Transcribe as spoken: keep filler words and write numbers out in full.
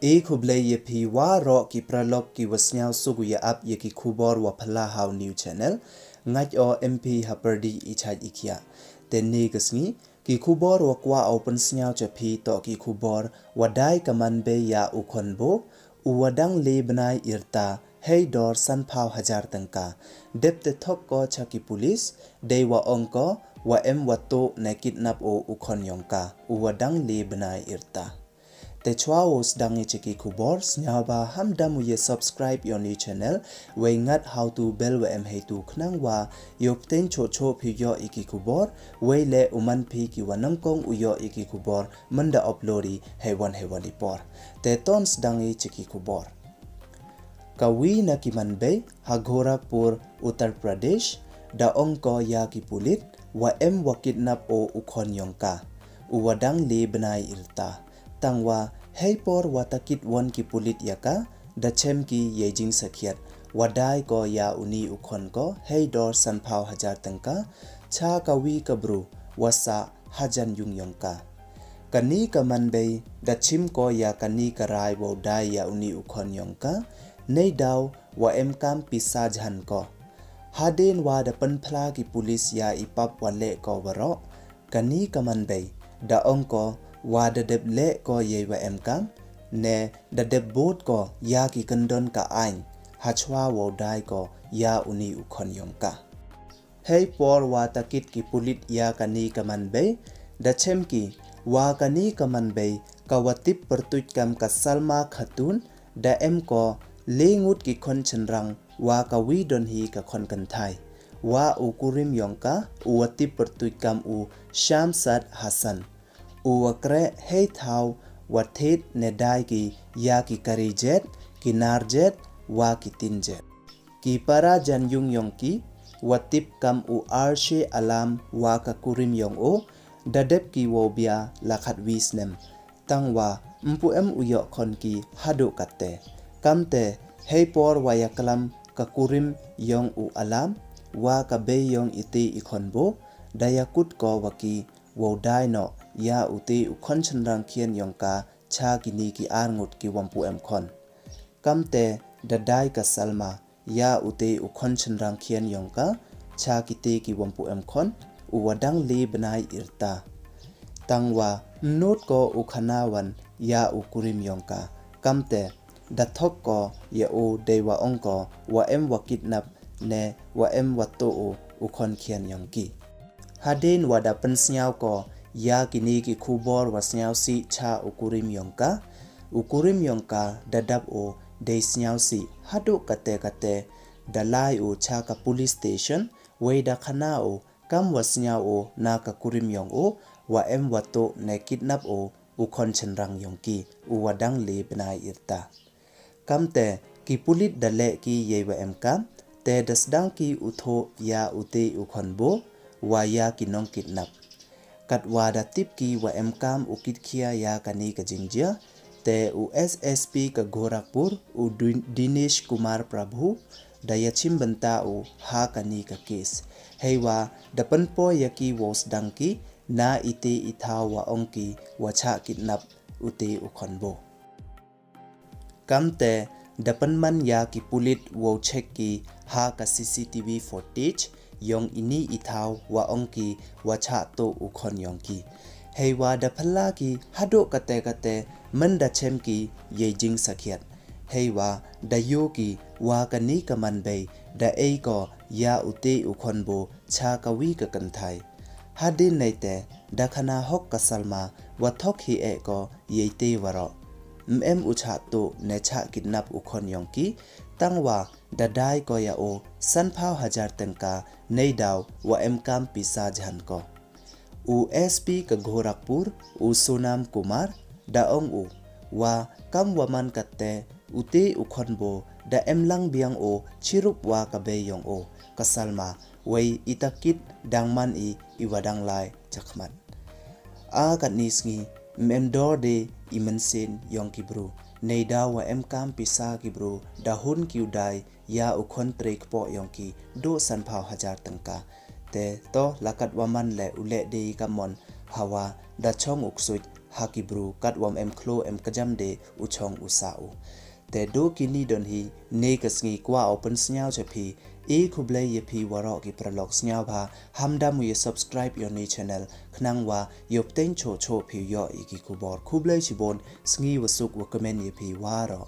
E khublei ya phi waroh ki paralok ki wa sniawsuk u ya ap ya ki khubor wa phylla ha u new channel. Ngait o em phi ha pyrdi i chait i khiah. Te ni ka sngi, ki khubor wa kwah o pynsniaw cha phi toh ki khubor wa dai ka manbei ya u khonbo, u wa dang le bnai yrta, hei dor sanphaw hajar tyngka. Dep te thok ko cha ki pulis, dei wa ong ko, wa em wa tuh ne kidnap o u khon yong ka, u wa dang le bnai yrta. Te chwa wow sdang i cha ki khubor, sniawbha ham dam u ya subscribe ya u ni channel, wei ngat ha u tu bell wa em heitu khnang wa yoh pteng choh choh phi yoh i ki khubor, wei le u man phi ki wa nyngkong u yoh i ki khubor, mynda upload i heiwon heiwon i por. Te ton sdang i cha ki khubor. Ka wi na ki manbei ha Gorakhpur, Uttar Pradesh, da ong ko ya ki pulit, wa em wa kidnap o u khon yong ka, u wa dang le bnai yrta. Tang wa, hei por wa takit won ki pulit ya ka, da chem ki yei jingsakhiat, wa dai ko ya u ni u khon ko, hei dor sanphaw hajar tyngka, cha ka wi ka bru, wa sah hajan yung yong ka. Ka ni ka manbei, da chim ko ya ka ni ka rai wow dai ya u ni u khon yong ka, nei daw wa em kam pisa jhan ko. Hadien wa da pynphla ki pulis ya i pap wa leh ko waroh, ka ni ka manbei, da ong ko wa da dep leh ko yei wa em kam, ne da dep bud ko ya ki kyndon ka aiñ, ha chwa wow dai ko ya u ni u khon yong ka. Hei por wa takit ki pulit ya ka ni ka manbei, da chem ki, wa ka ni ka manbei, ka wa tip pyrtuit kam ka Salma Khatun, da em ko le ngut ki khon chynrang, wa ka wi don hi ka khon kynthai, wa u kurim yong ka, u wa tip pyrtuit kam u Shamsad Hassan, u wa kreh hei thaw, wa thied ne dai ki ya ki kari jet, ki nar jet, wa ki tin jet. Ki para jan yung yong ki, wa tip kam u Arshe Alam wa ka kurim yong o, da dep ki wow bia la khatwi snem. Tang wa, mpu em u yoh khon ki haduh katte. Kamte, hei por wa ya klam ka kurim yong u Alam, wa ka bei yong ite i khonbo, da ya kut ko wa ki wow dai noh ya ute u khon chynrang khian yong ka cha ki ni ki ar ngut ki wampu em khon. Kamte da dai ka Salma ya ute u khon chynrang khian yong ka cha kite ki wampu em khon, u wa dang le bnai yrta. Tang wa mnut ko u khana wan ya u kurim yong ka. Kamte da thok ko ya u dei wa ong ko wa em wa kidnap ne wa em wa tuh u u khon khian yong ki. Hadien wa da pynsniaw ko ya ki ni ki khubor wa sniaw si cha u kurim yong ka. U kurim yong ka da dap u dei sniaw si haduh katte katte, da lai u cha ka police station, wei da khana u kam wa sniaw u na ka kurim yong u wa em wa tuh ne kidnap u u khon chynrang yong ki, u wa dang le bnai yrta. Kamte ki pulit da leh ki yei wa em kam, te da sdang ki u thoh ya ute u khonbo wa ya ki nong kidnap. Kat wa da tip ki wa em kam u kit khia ya ka ni ka jingjia, te u S S P ka Gorakhpur, u Din-, Dinesh Kumar Prabhu, da ya chim bynta u ha ka ni ka case. Hei wa da pynpoi ya ki wow sdang ki na ite i thaw wa ong ki wa chah kidnap ute u khonbo. Kamte da pynman ya ki pulit wow check ki ha ka C C T V footage yong ini i thaw wa ong ki wa chah tuh u khon yong ki. Hei wa da phylla ki haduh katte katte, mynda chem ki yei jingsakhiat. Hei wa da yoh ki wa ka ni ka manbei da ei ko ya ute u khonbo cha ka wi ka kynthai. Hadien neite da khana hok ka Salma wa thok hi eh ko yei te waroh. Mem u chah tuh ne chah kidnap u khon yong ki, tang wa da dai ko ya u sanphaw hajar tyngka, nei daw wa em kam pisa jhan ko. U S P ka Gorakhpur, u Sonam Kumar, da ong u wa kam wa man katte ute u khonbo da em lang biang u chirup wa ka bei yong u ka Salma, wei i takit dang man i i wa dang lai chakhmat. A kat ni sngi mem dor de i mynsiem yong ki bru, nei daw wa em kam pisa ki bru da hun ki u dai ya u khon trei kpoh yong ki duh sanphaw hajar tyngka. Te to la kat wa man le u leh de i kamon, hawa da chong u ksuid ha ki bru, katwam em khloo em kjam de u chong u sah u. Te du kini don hi ne ka sngi kwah o pynsniaw cha phi. E khublei ya phi waroh ki paralok, sniawbha ham dam u ya subscribe ya u ne channel khnang wa yoh pteng choh choh phi yoh ya ki khubor. Khublei chibon, sngi wa suk wa kmen ya phi waroh.